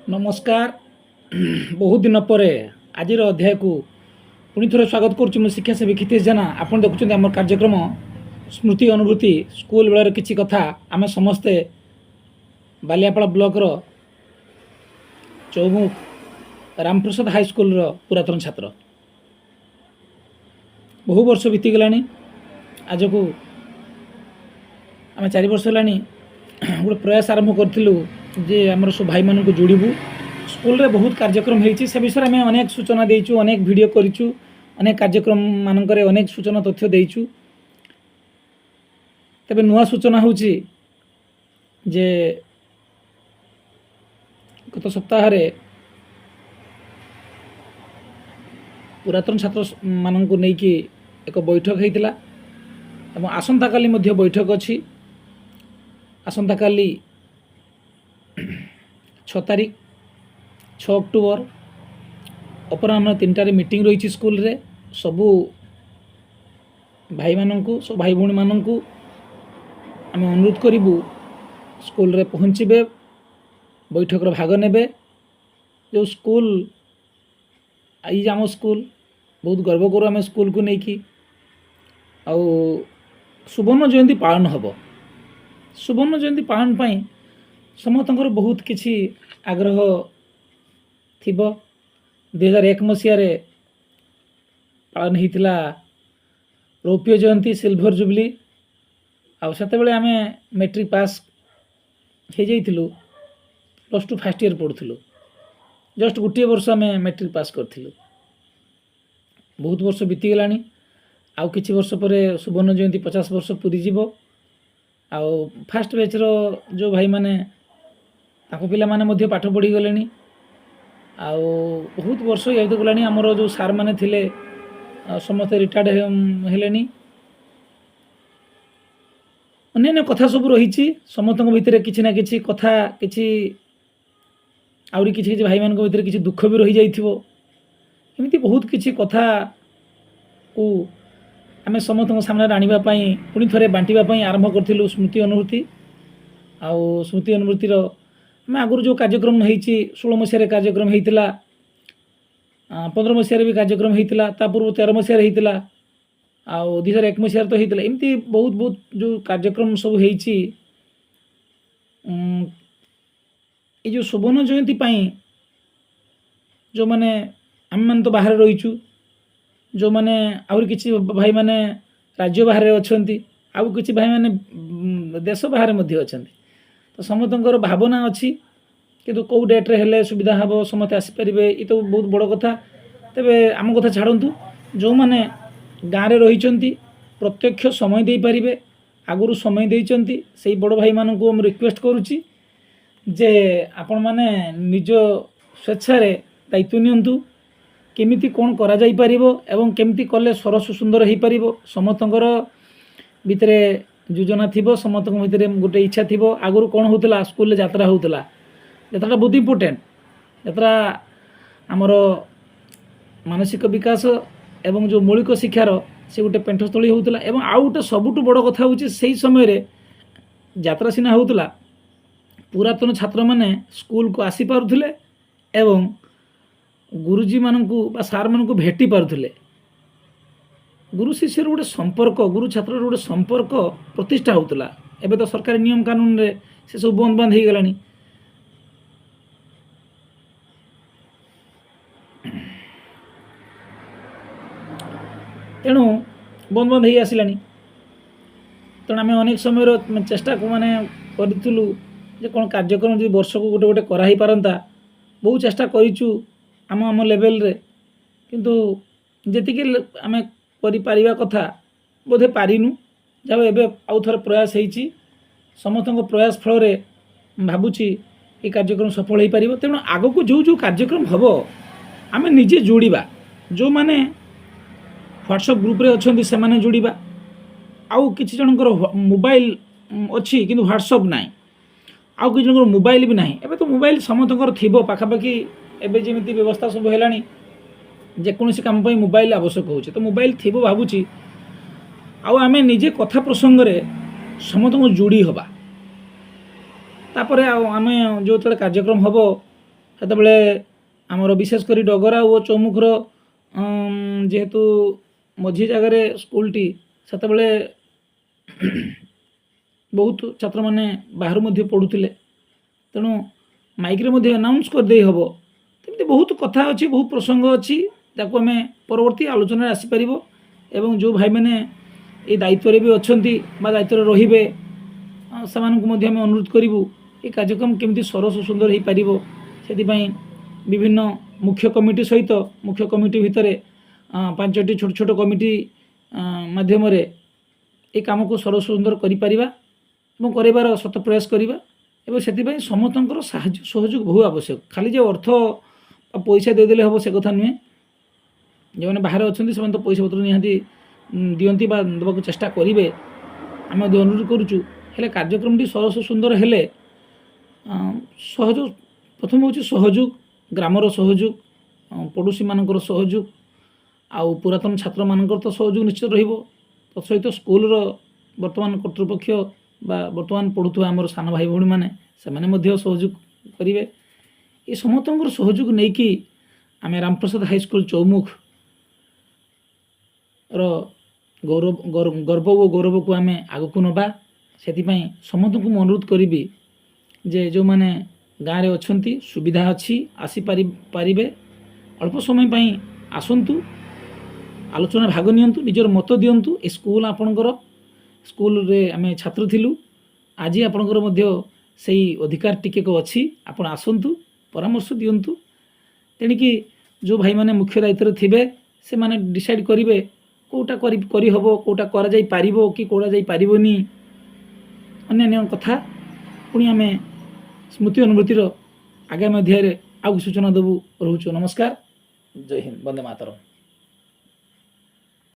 ନମସ୍କାର। ବହୁତ ଦିନ ପରେ ଆଜିର ଅଧ୍ୟାୟକୁ ପୁଣି ଥରେ ସ୍ୱାଗତ କରୁଛି। ମୁଁ ଶିକ୍ଷାସେବୀ କ୍ଷିତିଶ ଜେନା। ଆପଣ ଦେଖୁଛନ୍ତି ଆମର କାର୍ଯ୍ୟକ୍ରମ ସ୍ମୃତି ଅନୁଭୂତି, ସ୍କୁଲ ବେଳର କିଛି କଥା। ଆମେ ସମସ୍ତେ ବାଲିଆପାଳ ବ୍ଲକର ଚୌମୁଖ ରାମପ୍ରସାଦ ହାଇସ୍କୁଲର ପୁରାତନ ଛାତ୍ର। ବହୁ ବର୍ଷ ବିତିଗଲାଣି। ଆଜକୁ ଆମେ 4 ବର୍ଷ ହେଲାଣି ଗୋଟେ ପ୍ରୟାସ ଆରମ୍ଭ କରିଥିଲୁ ଯେ ଆମର ସବୁ ଭାଇମାନଙ୍କୁ ଯୋଡ଼ିବୁ। ସ୍କୁଲରେ ବହୁତ କାର୍ଯ୍ୟକ୍ରମ ହେଇଛି, ସେ ବିଷୟରେ ଆମେ ଅନେକ ସୂଚନା ଦେଇଛୁ, ଅନେକ ଭିଡ଼ିଓ କରିଛୁ, ଅନେକ କାର୍ଯ୍ୟକ୍ରମ ମାନଙ୍କରେ ଅନେକ ସୂଚନା ତଥ୍ୟ ଦେଇଛୁ। ତେବେ ନୂଆ ସୂଚନା ହେଉଛି ଯେ ଗତ ସପ୍ତାହରେ ପୁରାତନ ଛାତ୍ରମାନଙ୍କୁ ନେଇକି ଏକ ବୈଠକ ହେଇଥିଲା ଏବଂ ଆସନ୍ତାକାଲି ମଧ୍ୟ ବୈଠକ ଅଛି। ଆସନ୍ତାକାଲି 6 ତାରିଖ, 6 ଅକ୍ଟୋବର ଅପରାହ୍ନ 3ଟାରେ ମିଟିଂ ରହିଛି ସ୍କୁଲରେ। ସବୁ ଭାଇମାନଙ୍କୁ, ସବୁ ଭାଇ ଭଉଣୀମାନଙ୍କୁ ଆମେ ଅନୁରୋଧ କରିବୁ, ସ୍କୁଲରେ ପହଞ୍ଚିବେ, ବୈଠକର ଭାଗ ନେବେ। ଯେଉଁ ସ୍କୁଲ, ଏଇ ଯେ ଆମ ସ୍କୁଲ, ବହୁତ ଗର୍ବ କରୁ ଆମେ ସ୍କୁଲକୁ ନେଇକି। ଆଉ ସୁବର୍ଣ୍ଣ ଜୟନ୍ତୀ ପାଳନ ହେବ। ସୁବର୍ଣ୍ଣ ଜୟନ୍ତୀ ପାଳନ ପାଇଁ ସମସ୍ତଙ୍କର ବହୁତ କିଛି ଆଗ୍ରହ ଥିବ। 2001 ମସିହାରେ ପାଳନ ହେଇଥିଲା ରୌପ୍ୟ ଜୟନ୍ତୀ, ସିଲଭର ଜୁବଲି। ଆଉ ସେତେବେଳେ ଆମେ ମେଟ୍ରିକ୍ ପାସ୍ ହେଇଯାଇଥିଲୁ, +2 ଫାର୍ଷ୍ଟ ଇୟର୍ ପଢ଼ୁଥିଲୁ। ଜଷ୍ଟ ଗୋଟିଏ ବର୍ଷ ଆମେ ମେଟ୍ରିକ୍ ପାସ୍ କରିଥିଲୁ। ବହୁତ ବର୍ଷ ବିତିଗଲାଣି। ଆଉ କିଛି ବର୍ଷ ପରେ ସୁବର୍ଣ୍ଣ ଜୟନ୍ତୀ 50 ବର୍ଷ ପୁରିଯିବ। ଆଉ ଫାର୍ଷ୍ଟ ବ୍ୟାଚ୍ର ଯେଉଁ ଭାଇମାନେ, ତାଙ୍କ ପିଲାମାନେ ମଧ୍ୟ ପାଠ ପଢ଼ିଗଲେଣି। ଆଉ ବହୁତ ବର୍ଷ ଇଏ ଗଲାଣି। ଆମର ଯେଉଁ ସାର୍ମାନେ ଥିଲେ, ସମସ୍ତେ ରିଟାୟାର୍ଡ଼ ହେଲେଣି। ଅନ୍ୟାନ୍ୟ କଥା ସବୁ ରହିଛି। ସମସ୍ତଙ୍କ ଭିତରେ କିଛି ନା କିଛି କଥା, କିଛି ଆହୁରି କିଛି କିଛି ଭାଇମାନଙ୍କ ଭିତରେ କିଛି ଦୁଃଖ ବି ରହିଯାଇଥିବ। ଏମିତି ବହୁତ କିଛି କଥାକୁ ଆମେ ସମସ୍ତଙ୍କ ସାମ୍ନାରେ ଆଣିବା ପାଇଁ, ପୁଣି ଥରେ ବାଣ୍ଟିବା ପାଇଁ ଆରମ୍ଭ କରିଥିଲୁ ସ୍ମୃତି ଅନୁଭୂତି। ଆଉ ସ୍ମୃତି ଅନୁଭୂତିର ଆମେ ଆଗରୁ ଯେଉଁ କାର୍ଯ୍ୟକ୍ରମ ହେଇଛି, 16 ମସିହାରେ କାର୍ଯ୍ୟକ୍ରମ ହେଇଥିଲା, 15 ମସିହାରେ ବି କାର୍ଯ୍ୟକ୍ରମ ହେଇଥିଲା, ତା ପୂର୍ବରୁ 13 ମସିହାରେ ହେଇଥିଲା, ଆଉ 2001 ମସିହାରେ ତ ହେଇଥିଲା। ଏମିତି ବହୁତ ବହୁତ ଯେଉଁ କାର୍ଯ୍ୟକ୍ରମ ସବୁ ହେଇଛି, ଏଇ ଯେଉଁ ସୁବର୍ଣ୍ଣ ଜୟନ୍ତୀ ପାଇଁ ଯେଉଁମାନେ, ଆମେମାନେ ତ ବାହାରେ ରହିଛୁ, ଯେଉଁମାନେ ଆହୁରି କିଛି ଭାଇମାନେ ରାଜ୍ୟ ବାହାରେ ଅଛନ୍ତି, ଆଉ କିଛି ଭାଇମାନେ ଦେଶ ବାହାରେ ମଧ୍ୟ ଅଛନ୍ତି, ତ ସମସ୍ତଙ୍କର ଭାବନା ଅଛି। କିନ୍ତୁ କେଉଁ ଡେଟ୍ରେ ହେଲେ ସୁବିଧା ହେବ, ସମସ୍ତେ ଆସିପାରିବେ, ଏ ତ ବହୁତ ବଡ଼ କଥା। ତେବେ ଆମ କଥା ଛାଡ଼ନ୍ତୁ, ଯେଉଁମାନେ ଗାଁରେ ରହିଛନ୍ତି, ପ୍ରତ୍ୟକ୍ଷ ସମୟ ଦେଇପାରିବେ, ଆଗରୁ ସମୟ ଦେଇଛନ୍ତି, ସେଇ ବଡ଼ ଭାଇମାନଙ୍କୁ ମୁଁ ରିକ୍ୱେଷ୍ଟ କରୁଛି ଯେ ଆପଣମାନେ ନିଜ ସ୍ୱେଚ୍ଛାରେ ଦାୟିତ୍ୱ ନିଅନ୍ତୁ, କେମିତି କ'ଣ କରାଯାଇପାରିବ ଏବଂ କେମିତି କଲେ ସରସ ସୁନ୍ଦର ହେଇପାରିବ। ସମସ୍ତଙ୍କର ଭିତରେ ଯୋଜନା ଥିବ, ସମସ୍ତଙ୍କ ଭିତରେ ଗୋଟେ ଇଚ୍ଛା ଥିବ। ଆଗରୁ କ'ଣ ହେଉଥିଲା? ସ୍କୁଲରେ ଯାତ୍ରା ହେଉଥିଲା। ଯାତ୍ରାଟା ବହୁତ ଇମ୍ପୋର୍ଟାଣ୍ଟ। ଯାତ୍ରା ଆମର ମାନସିକ ବିକାଶ ଏବଂ ଯେଉଁ ମୌଳିକ ଶିକ୍ଷାର ସେ ଗୋଟେ ପେଣ୍ଠସ୍ଥଳୀ ହେଉଥିଲା। ଏବଂ ଆଉ ଗୋଟେ ସବୁଠୁ ବଡ଼ କଥା ହେଉଛି, ସେଇ ସମୟରେ ଯାତ୍ରା ସିନା ହେଉଥିଲା, ପୁରାତନ ଛାତ୍ରମାନେ ସ୍କୁଲକୁ ଆସିପାରୁଥିଲେ ଏବଂ ଗୁରୁଜୀମାନଙ୍କୁ ବା ସାର୍ମାନଙ୍କୁ ଭେଟି ପାରୁଥିଲେ। ଗୁରୁ ଶିଷ୍ୟର ଗୋଟେ ସମ୍ପର୍କ, ଗୁରୁ ଛାତ୍ରର ଗୋଟେ ସମ୍ପର୍କ ପ୍ରତିଷ୍ଠା ହେଉଥିଲା। ଏବେ ତ ସରକାରୀ ନିୟମ କାନୁନରେ ସେସବୁ ବନ୍ଦ ବାନ୍ଦ ହେଇଗଲାଣି। ତେଣୁ ବନ୍ଦ ବନ୍ଦ ହେଇ ଆସିଲାଣି। ତେଣୁ ଆମେ ଅନେକ ସମୟର ଚେଷ୍ଟାକୁ ମାନେ କରିଥିଲୁ ଯେ କ'ଣ କାର୍ଯ୍ୟକ୍ରମ ଯଦି ବର୍ଷକୁ ଗୋଟେ ଗୋଟେ କରାହେଇପାରନ୍ତା। ବହୁ ଚେଷ୍ଟା କରିଛୁ ଆମ ଆମ ଲେଭେଲରେ, କିନ୍ତୁ ଯେତିକି ଆମେ କରିପାରିବା କଥା ବୋଧେ ପାରିନୁ। ଯାହା ଏବେ ଆଉ ଥରେ ପ୍ରୟାସ ହେଇଛି। ସମସ୍ତଙ୍କ ପ୍ରୟାସ ଫଳରେ ଭାବୁଛି ଏ କାର୍ଯ୍ୟକ୍ରମ ସଫଳ ହେଇପାରିବ। ତେଣୁ ଆଗକୁ ଯେଉଁ ଯେଉଁ କାର୍ଯ୍ୟକ୍ରମ ହେବ, ଆମେ ନିଜେ ଯୋଡ଼ିବା। ଯେଉଁମାନେ ହ୍ୱାଟ୍ସଆପ୍ ଗ୍ରୁପ୍ରେ ଅଛନ୍ତି, ସେମାନେ ଯୋଡ଼ିବା। ଆଉ କିଛି ଜଣଙ୍କର ମୋବାଇଲ ଅଛି କିନ୍ତୁ ହ୍ୱାଟ୍ସଆପ୍ ନାହିଁ, ଆଉ କିଛି ଜଣଙ୍କର ମୋବାଇଲ ବି ନାହିଁ। ଏବେ ତ ମୋବାଇଲ ସମସ୍ତଙ୍କର ଥିବ ପାଖାପାଖି। ଏବେ ଯେମିତି ବ୍ୟବସ୍ଥା ସବୁ ହେଲାଣି, ଯେକୌଣସି କାମ ପାଇଁ ମୋବାଇଲ ଆବଶ୍ୟକ ହେଉଛି, ତ ମୋବାଇଲ ଥିବ ଭାବୁଛି। ଆଉ ଆମେ ନିଜେ କଥା ପ୍ରସଙ୍ଗରେ ସମସ୍ତଙ୍କୁ ଯୋଡ଼ି ହେବା। ତାପରେ ଆଉ ଆମେ ଯେଉଁତେବେଳେ କାର୍ଯ୍ୟକ୍ରମ ହେବ, ସେତେବେଳେ ଆମର ବିଶେଷ କରି ଡଗରା ଓ ଚୌମୁଖର ଯେହେତୁ ମଝି ଜାଗାରେ ସ୍କୁଲଟି, ସେତେବେଳେ ବହୁତ ଛାତ୍ରମାନେ ବାହାରୁ ମଧ୍ୟ ପଢ଼ୁଥିଲେ। ତେଣୁ ମାଇକ୍ରେ ମଧ୍ୟ ଆନାଉନ୍ସ କରିଦେଇ ହେବ। ସେମିତି ବହୁତ କଥା ଅଛି, ବହୁତ ପ୍ରସଙ୍ଗ ଅଛି, ତାକୁ ଆମେ ପରବର୍ତ୍ତୀ ଆଲୋଚନାରେ ଆସିପାରିବ। ଏବଂ ଯେଉଁ ଭାଇମାନେ ଏ ଦାୟିତ୍ୱରେ ବି ଅଛନ୍ତି ବା ଦାୟିତ୍ୱରେ ରହିବେ, ସେମାନଙ୍କୁ ମଧ୍ୟ ଆମେ ଅନୁରୋଧ କରିବୁ, ଏ କାର୍ଯ୍ୟକ୍ରମ କେମିତି ସରସ ସୁନ୍ଦର ହେଇପାରିବ ସେଥିପାଇଁ ବିଭିନ୍ନ ମୁଖ୍ୟ କମିଟି ସହିତ, ମୁଖ୍ୟ କମିଟି ଭିତରେ ପାଞ୍ଚଟି ଛୋଟ ଛୋଟ କମିଟି ମାଧ୍ୟମରେ ଏ କାମକୁ ସରସ ସୁନ୍ଦର କରିପାରିବା ଏବଂ କରିବାର ଶତ ପ୍ରୟାସ କରିବା। ଏବଂ ସେଥିପାଇଁ ସମସ୍ତଙ୍କର ସାହାଯ୍ୟ ସହଯୋଗ ବହୁ ଆବଶ୍ୟକ। ଖାଲି ଯେ ଅର୍ଥ ବା ପଇସା ଦେଇଦେଲେ ହେବ, ସେ କଥା ନୁହେଁ। ଯେଉଁମାନେ ବାହାରେ ଅଛନ୍ତି, ସେମାନେ ତ ପଇସା ପତ୍ର ନିହାତି ଦିଅନ୍ତି ବା ଦେବାକୁ ଚେଷ୍ଟା କରିବେ, ଆମେ ମଧ୍ୟ ଅନୁରୋଧ କରୁଛୁ। ହେଲେ କାର୍ଯ୍ୟକ୍ରମଟି ସରସ ସୁନ୍ଦର ହେଲେ ସହଯୋଗ, ପ୍ରଥମ ହେଉଛି ସହଯୋଗ, ଗ୍ରାମର ସହଯୋଗ, ପଡ଼ୋଶୀମାନଙ୍କର ସହଯୋଗ ଆଉ ପୁରାତନ ଛାତ୍ରମାନଙ୍କର ତ ସହଯୋଗ ନିଶ୍ଚିତ ରହିବ। ତତ୍ ସହିତ ସ୍କୁଲର ବର୍ତ୍ତମାନ କର୍ତ୍ତୃପକ୍ଷ ବା ବର୍ତ୍ତମାନ ପଢ଼ୁଥିବା ଆମର ସାନ ଭାଇ ଭଉଣୀମାନେ, ସେମାନେ ମଧ୍ୟ ସହଯୋଗ କରିବେ। ଏ ସମସ୍ତଙ୍କର ସହଯୋଗ ନେଇକି ଆମେ ରାମପ୍ରସାଦ ହାଇସ୍କୁଲ ଚୌମୁଖ ର ଗୌରବ, ଗର୍ବ ଓ ଗୌରବକୁ ଆମେ ଆଗକୁ ନେବା। ସେଥିପାଇଁ ସମସ୍ତଙ୍କୁ ମୁଁ ଅନୁରୋଧ କରିବି ଯେ ଯେଉଁମାନେ ଗାଁରେ ଅଛନ୍ତି, ସୁବିଧା ଅଛି, ଆସିପାରି ପାରିବେ, ଅଳ୍ପ ସମୟ ପାଇଁ ଆସନ୍ତୁ, ଆଲୋଚନା ଭାଗ ନିଅନ୍ତୁ, ନିଜର ମତ ଦିଅନ୍ତୁ। ଏ ସ୍କୁଲ ଆପଣଙ୍କର, ସ୍କୁଲରେ ଆମେ ଛାତ୍ର ଥିଲୁ, ଆଜି ଆପଣଙ୍କର ମଧ୍ୟ ସେଇ ଅଧିକାର ଟିକେକ ଅଛି। ଆପଣ ଆସନ୍ତୁ, ପରାମର୍ଶ ଦିଅନ୍ତୁ। ତେଣିକି ଯେଉଁ ଭାଇମାନେ ମୁଖ୍ୟ ଦାୟିତ୍ୱରେ ଥିବେ, ସେମାନେ ଡିସାଇଡ଼୍ କରିବେ କେଉଁଟା କରି କରିହେବ, କେଉଁଟା କରାଯାଇପାରିବ କି କରାଯାଇପାରିବନି, ଅନ୍ୟାନ୍ୟ କଥା। ପୁଣି ଆମେ ସ୍ମୃତି ଅନୁଭୂତିର ଆଗାମୀ ଅଧ୍ୟାୟରେ ଆଉ ସୂଚନା ଦେବୁ। ରହୁଛୁ, ନମସ୍କାର, ଜୟ ହିନ୍ଦ, ବନ୍ଦେ ମାତରମ୍।